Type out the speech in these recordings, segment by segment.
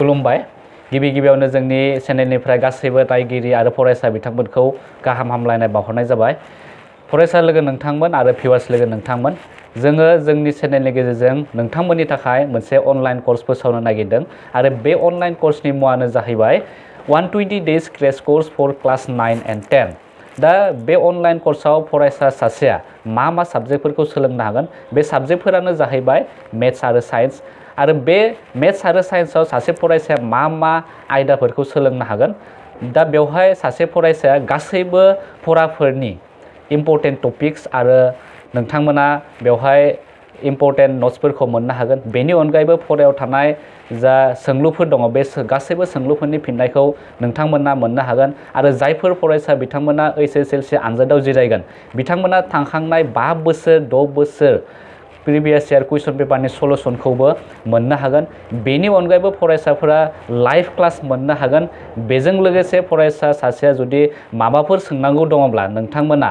खुलुमबाय गिबि गिबियावनो जोंनि चेनेलनिफ्राय गासैबो नायगिरि आरो फरायसा बिथांमोनखौ गाहाम हामलायनाय बावहरनाय जाबाय फरायसा लोगो नोंथांमोन आरो भिउवार्स लोगो नोंथांमोन जोङो जोंनि चेनेलनि गेजेरजों नोंथांमोननि थाखाय मोनसे अनलाइन कर्स फोसावनो नागिरदों आरो बे अनलाइन कर्सनि मुङानो जाहैबाय 120 days crash course for class 9 and 10 दा बे अनलाइन कर्सआव फरायसा सासेया मा साबजेक्टफोरखौ सोलोंनो हागोन बे साबजेक्टफोरानो जाहैबाय मेथ्स आरो साइन्स आरो बे मेथ्स आरो साइन्सआव सासे फरायसाया मा आयदाफोरखौ सोलोंनो हागोन दा बेवहाय सासे फरायसाया गासैबो फराफोरनि इम्परटेन्ट टपिक्स आरो नोंथांमोना बेवहाय इम्परटेन्ट नोट्सफोरखौ मोननो हागोन बेनि अनगायैबो फरायाव थानाय जा सोंलुफोर दङ बे गासैबो सोंलुफोरनि फिननायखौ नोंथांमोना मोननो हागोन आरो जायफोर फरायसा बिथांमोना HSLC आनजादाव जिरायगोन बिथांमोना थांखांनाय 5 बोसोर 6 बोसोर प्रिभियास इयार कुइसन पेपारनि सलुशनखौबो मोननो हागोन बेनि अनगायैबो फरायसाफोरा लाइभ क्लास मोननो हागोन बेजों लोगोसे फरायसा सासेया जुदि माबाफोर सोंनांगौ दङब्ला नोंथांमोना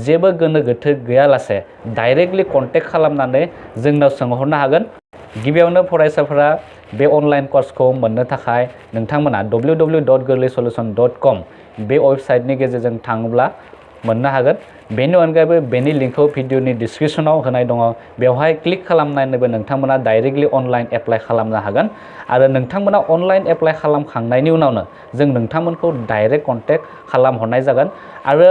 जेबो गोनो गोथो गैयालासे डाइरेक्टलि कन्टेक्ट खालामनानै जोंनाव सोंहरनो हागोन गिबियावनो फरायसाफोरा बे अनलाइन कर्सखौ मोननो थाखाय नोंथांमोना www.gorleysolution.com बे वेबसाइटनि गेजेरजों थाङोब्ला मोननो हागोन बेनि अनगायैबो बेनि लिंकखौ भिडिअनि डिसक्रिपशनाव होनाय दङ बेवहाय क्लिक खालामनानैबो नोंथांमोना डाइरेक्टलि अनलाइन एप्लाइ खालामनो हागोन आरो नोंथांमोना अनलाइन एप्लाइ खालामखांनायनि उनावनो जों नोंथांमोनखौ डाइरेक्ट कन्टेक्ट खालामहरनाय जागोन आरो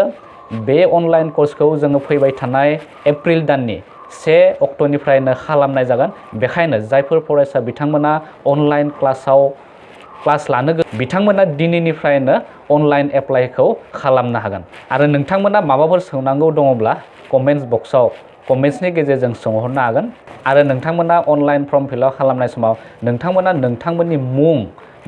बे अनलाइन कर्सखौ जोङो फैबाय थानाय एप्रिल दाननि 1 अक्ट'निफ्रायनो खालामनाय जागोन बेखायनो जायफोर फरायसा बिथांमोना अनलाइन क्लास लानो बिथांमोना दिनैनिफ्रायनो अनलाइन एप्लाइखौ खालामनो हागोन आरो नोंथांमोना माबाफोर सोंनांगौ दङब्ला कमेन्ट्स बक्सआव कमेन्ट्सनि गेजेरजों सोंहरनो हागोन आरो नोंथांमोना अनलाइन फर्म फिलआप खालामनाय समाव नोंथांमोना नोंथांमोननि मुं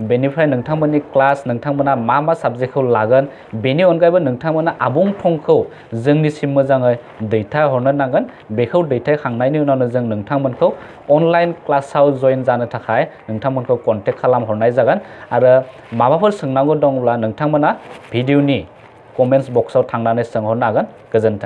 बेनिफ्राय नोंथांमोननि क्लास नोंथांमोना मा साबजेक्टखौ लागोन बेनि अनगायैबो नोंथांमोना आबुं थंखौ जोंनिसिम मोजाङै दैथायहरनो नांगोन बेखौ दैथायखांनायनि उनावनो जों नोंथांमोनखौ अनलाइन क्लासाव जइन जानो थाखाय नोंथांमोनखौ कन्टेक्ट खालामहरनाय जागोन आरो माबाफोर सोंनांगौ दङब्ला नोंथांमोना भिडिअनि कमेन्ट्स बक्सआव थांनानै सोंहरनो हागोन गोजोन्थों।